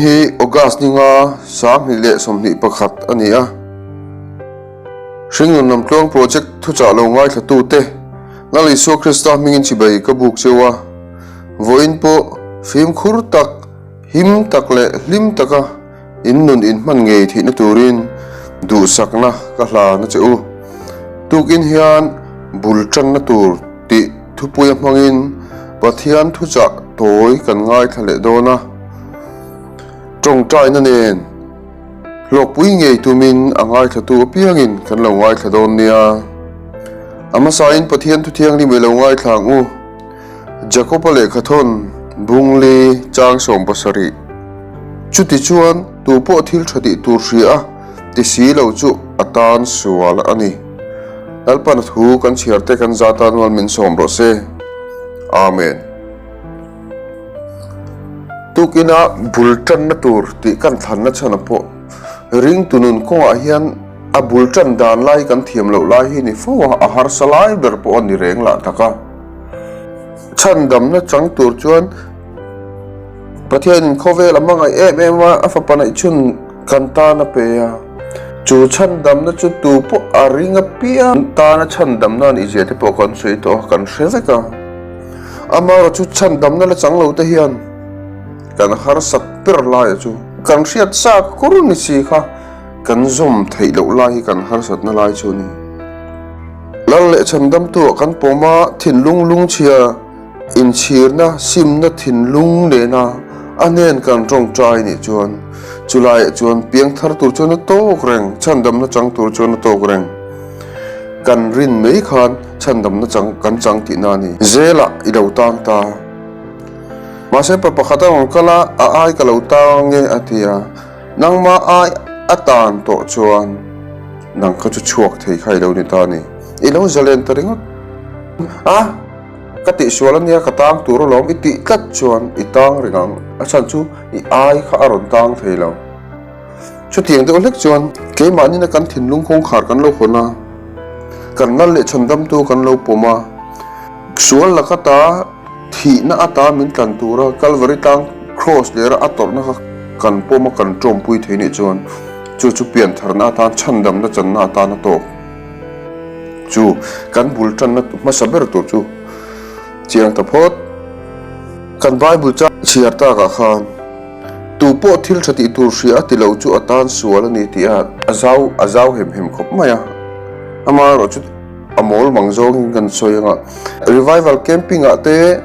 hi August ni nga 2021 a ni a. Hringnun Lamtluang Project thuchah lo ngaithlatute Lal Isua Krista hmingin chibai ka buk cheu a. Vawiin pawh fimkhur tak, him tak leh hlim taka In nun in hman ngei theihna turin duhsakna ka hlan a che u. Tukin hian bul tanna tur tih thupuia hmangin Pathian thuchah tawi kan ngaithla leh dawn a. Tawngtaina nen hlawkpui ngei tumin a ngaithlatu apiangin kan lo ngaithla dawn nia. A hmasain Pathian Thuthianghlim i lo ngaithla ang u. Jakoba lehkhathawn Bungli chang 70. Chutichuan, tupawh thil tha tih tur hria a ti si lo chu a tan sual a ni. Lalpan a thu kan chhiar te kan za tan rual min sawm rawh se. Amen. Tukina bul tanna tur tih kan thlanna chhan a pawh ringtu nun kawngah hian a bul tan dan lai kan thiam loh lai hi ni fo a, a harsa lai ber pawh a ni reng lah tak a. Chhandamna chang tur chuan Pathianin khawvel a hmangaih em em a, a fapa neih chhun kan tan a pe a. Chu chhandamna chu tu pawh a ring apiang tana chhandamna a nih zia te pawh kan sawi tawh a, kan hre vek a. Amaherawh chu chhandamna la chang lo te hian kan harsat ber laia chu kan hriat sa kur ni si kha kan zawm theih loh lai hi kan harsatna lai chu a ni. Lal leh chhandamtuah kan pawm a, thinlung lungchhia inchhirna simna thinlung nena a hnen kan tawngtai nih chuan chulaiah chuan piangthar tur chuan a tawk reng, chhandamna chang tur chuan a tawk reng. Kan rin mai khan chhandamna chang kan chang tihna a ni. Zelah i lo tang ta. Mahse pa pakhat a rawn kal a, a ai ka lo tang ange a ti a. Nangmah ai a tan tawh chuan nang kha chu chhuak thei kha i lo ni ta a ni. I lo zalen ta ringawt a, ka tihsual a nia ka tang tur alawm i tih tlat chuan i tang reng ang, a chhan chu i ai kha a rawn tang thei lo. Chutiang deuh hlek chuan keimahni na kan thinlung kawngkhar kan lo hawn a, kan lal leh chhandamtu kan lo pawm a, sual laka ta, Thihna ata min tlan tura Kalvari tlang Kraws lera a tawrhna kha kan pawm a kan tawmpui thei nih chuan chu chu piantharna atan chhandamna channa atan a tawk chu kan bul tanna hmasa ber tur chu chiang ta phawt. Kan Bible chang chhiar takah khan tu pawh thil tha tih tur hria a ti lo chu a tan sual a ni tih a a zau a zau hem hem khawp mai a, amaherawh chu A mawl mang zawngin kan sawi anga Revival Camping ah te,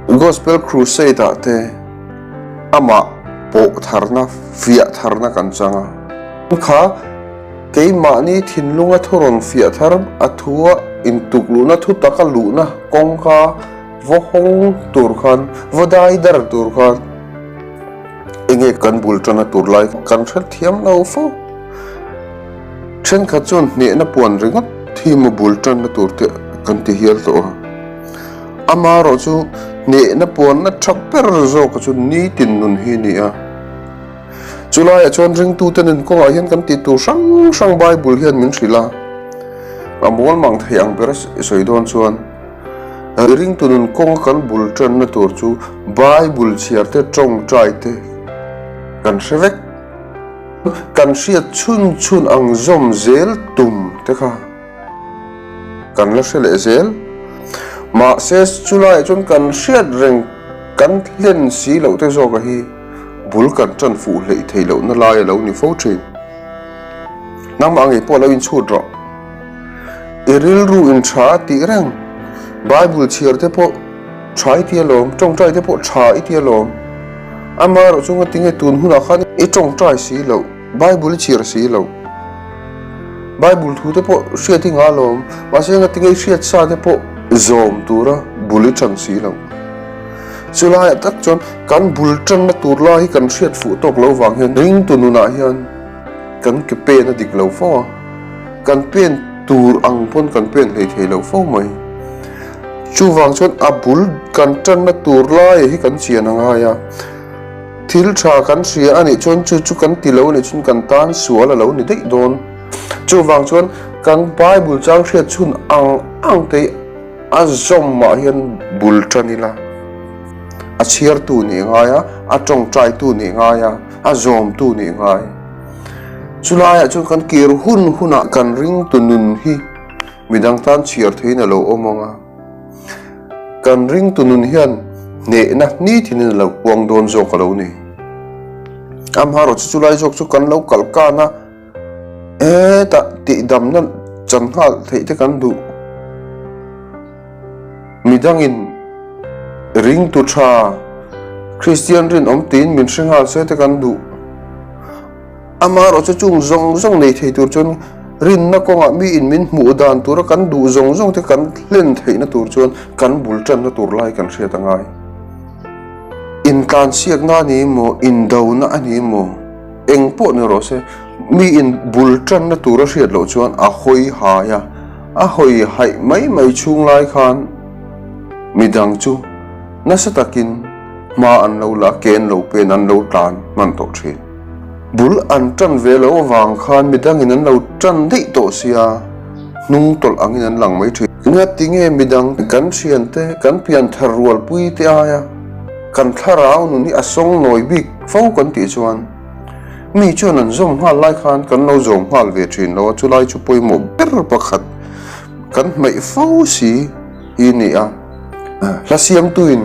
Gospel Crusade ah te amah pawh tharna, fiah tharna kan chang a. Kha keimahni thinlunga thu rawn fiah thar a thua intuk luhna thu taka luhna kawngka vaw hawng tur khan, vaw dai dar tur khan enge kan bul tana tur lai kan hrethiam lo fo. Thenkhat chuan hnehna puan ringawt hi maw bul tanna tur te kan ti hial tawh a. Amaherawh chu hnehna puanna tha ber zawka chu nitin nun hi a ni a. Chulaiah chuan ringtute nun kawngah hian kan tih tur hrang hrang Bible hian min hrilh a. A mual mang thei ang ber a sawi dawn chuan ringtu nun kawnga kan bul tanna tur chu Bible chhiar te tawngtai te kan hre vek. Kan hriat chhun chhun ang zawm zel tum te kha kan la hre leh zel. Mahse chulaiah chuan kan hriat reng kan hlen si loh te zawka hi bul kan tan fuh hleih theih lohna lai a lo ni fo thin. Nangmah ngei pawh lo inchhut rawh. I rilru in tha a tih reng. Bible chhiar te pawh Tha i ti alawm, tawngtai te pawh tha i ti alawm. Amaherawh chu ngatinge tun hunah khan i tawngtai si loh, Bible i chhiar si loh. Bible thu te pawh hriat i ngah alawm, mahse ngatinge i hriat sa te pawh zawm tura bul i tan si loh. Chulaiah tak chuan kan bul tanna tur lai hi kan hriat fuh tawk lo vang hian ringtu nunah hian kan ke pen a dik lo fo a, kan pen tur ang pawn kan pen hlei thei lo fo mai. Chuvang chuan a bul kan tanna tur lai hi kan chian a ngai a, thil tha kan hria a nih chuan chu chu kan ti lo a nih chuan kan tan sual a lo ni daih dawn. Chuvang chuan kan Bible chang hriat chhun ang ang te hi a zawm mah hian bul tan ila. A chhiartu nih ngai a, a tawngtaitu nih ngai a, a zawmtu nih ngai. Chulaiah chuan kan kir hun hunah kan ringtu nun hi midang tan chhiar theiin a lo awm ang a. Kan ringtu nun hian hnehna nitinin a lo puang dawn zawk a lo ni. Amaherawhchu chulai zawk chu kan lo kalh kan a, hetah tihdamna chan nghal theih te kan duh. Midangin ringtu tha Kristian rinawm tiin min hre nghal se te kan duh. Amaherawh chu chung zawng zawng nei thei tur chuan rinna kawngah miin min hmuh dan tura kan duh zawng zawng te kan hlen theihna tur chuan kan bul tanna tur lai kan hriat a ngai. Intlansiakna a ni maw, indona a ni maw, eng pawh ni rawh se, miin bul tanna tur a hriat loh chuan a hawi hai a. A hawi haih mai mai chhung lai khan midang chu nasa takin hma an lo la, ke an lo pen, an lo tlan hman tawh thin. Bul an tan ve lo avang khan midangin an lo tan daih tawh sia, hnung tawlh angin an lang mai thin. Ngatinge midang kan thiante, kan pianthar rualpui te aia kan thlarau nun hi a sawng nawi bik fo kan tih chuan, Mi chuan an zawm nghal lai khan kan lo zawm nghal ve thin lo a, chulai chu pawimawh ber pakhat kan hmaih fo si hi a ni a. Hla siamtuin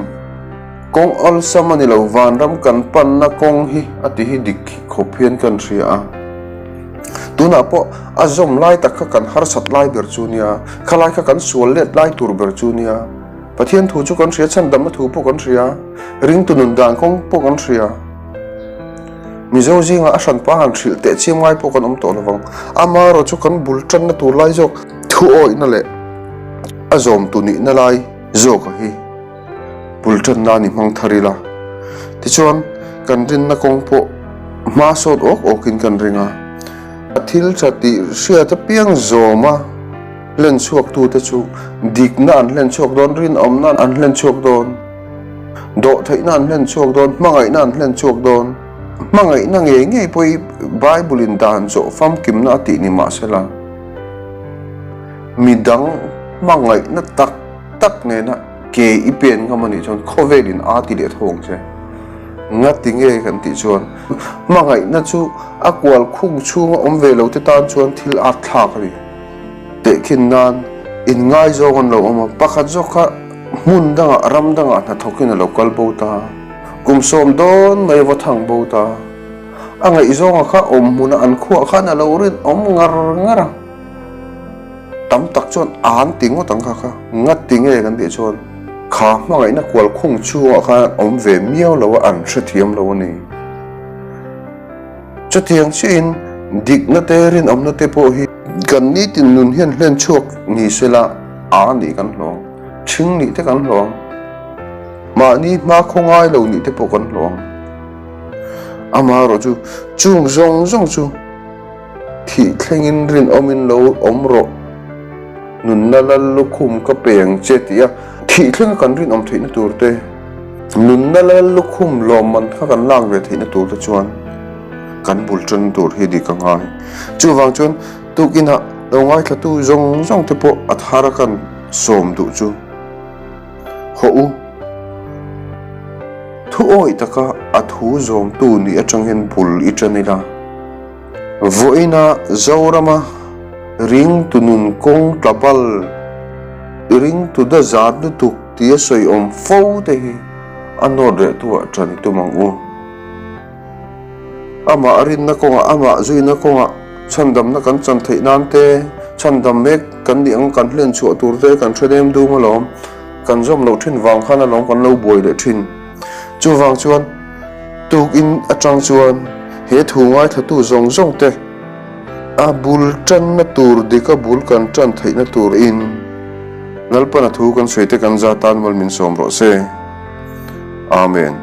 kawng awlsam a ni lo, vanram kan panna kawng hi a ti hi dik khawp hian kan hria a. Tunah pawh a zawm lai tak kha kan harsat lai ber chu nia, khalai kha kan sual let lai tur ber chu nia. Pathian thu chu kan hria, chhandamna thu pawh kan hria, ringtu nun dan kawng pawh kan hria. Mizo zingah a hranpa han hrilh teh chiam ngai pawh kan awm tawh lovang. Amaherawh chu kan bul tanna tur lai zawk thuawihna leh a zawmtu nihna lai zawka hi bul tanna a ni hmang thar ila. Tichuan, kan rinna kawng pawh hma sawt awk awkin kan ring a. A thil tha tih hriat apiang zawma hlen chhuaktute chu dikna an hlen chhuak dawn, rinawmna an hlen chhuak dawn. Dawhtheihna an hlen chhuak dawn, hmangaihna an hlen chhuak dawn. Hmangaihna ngei ngei pawh hi Bible in dan zawh famkimna a tih ni mahsela, midang hmangaihna tak tak nena ke i pen ngam a nih chuan khawvel in aa ti leh tho ang che. Ngati nge kan tih chuan hmangaihna chu a kual khung chhunga awm ve lo te tan chuan thil at thlak a ni. Tehkhin nan inngaizawng an lo awm a, pakhat zawk kha hmun dangah ram dangah hnathawkin a lo kal bo ta, kum sawm dawn mai a va thang bo ta. A ngaihzawnga kha awm hmuna an khuah khan a lo rinawm ngar ngar a, tam tak chuan an ti ngawt ang kha kha, nga ti nge kan tih chuan kha hmangaihna kual khung chhungah khan an awm ve miau lo a, an hrethiam lo a ni. Chutiang chiahin dikna te rinawmna te pawh hi kan nitin nun hian hlen chhuak ni sela a nih kan hlawng, ṭhing nih te kan hlawng, mahni hma khaw ngai lo nih te pawh kan hlawng. Amaherawh chu chung zawng zawng chu thih thlengin rinawmin lo awm rawh, nunna lal lukhum ka pe ang che tih a thih thlenga kan rinawm theihna tur te, Nunna lal lukhum lawmman kha kan lak ve theihna tur te chuan kan bul tan tur hi dik a ngai. Chuvang chuan tukinah lo ngaithlatu zawng zawng te pawh a thar a kan sawm duh chu hawh u. Thu awih taka a thu zawmtu nih atang hian bul i tan ila. Vawiina Zorama ringtu nun kawng tla bal, ringtu da zat lutuk tia sawi awm fo te hi a nawt reh tu ah ṭan i tum ang u. Amah rinna kawngah, amah zuina kawngah chhandamna kan chan theih nan te, chhandam mek kan nih ang kan hlen chhuah tur te kan hre nem dum alawm, kan zawm loh ṭhin vang khan alawm kan lo buai leh ṭhin. Chuvang chuan tukin atang chuan he thu ngaithlatu zawng zawng te a bul tanna tur dik a bul kan tan theihna tur in Lalpana thu kan sawi te kan za tan mal min sawm rawh se. Amen.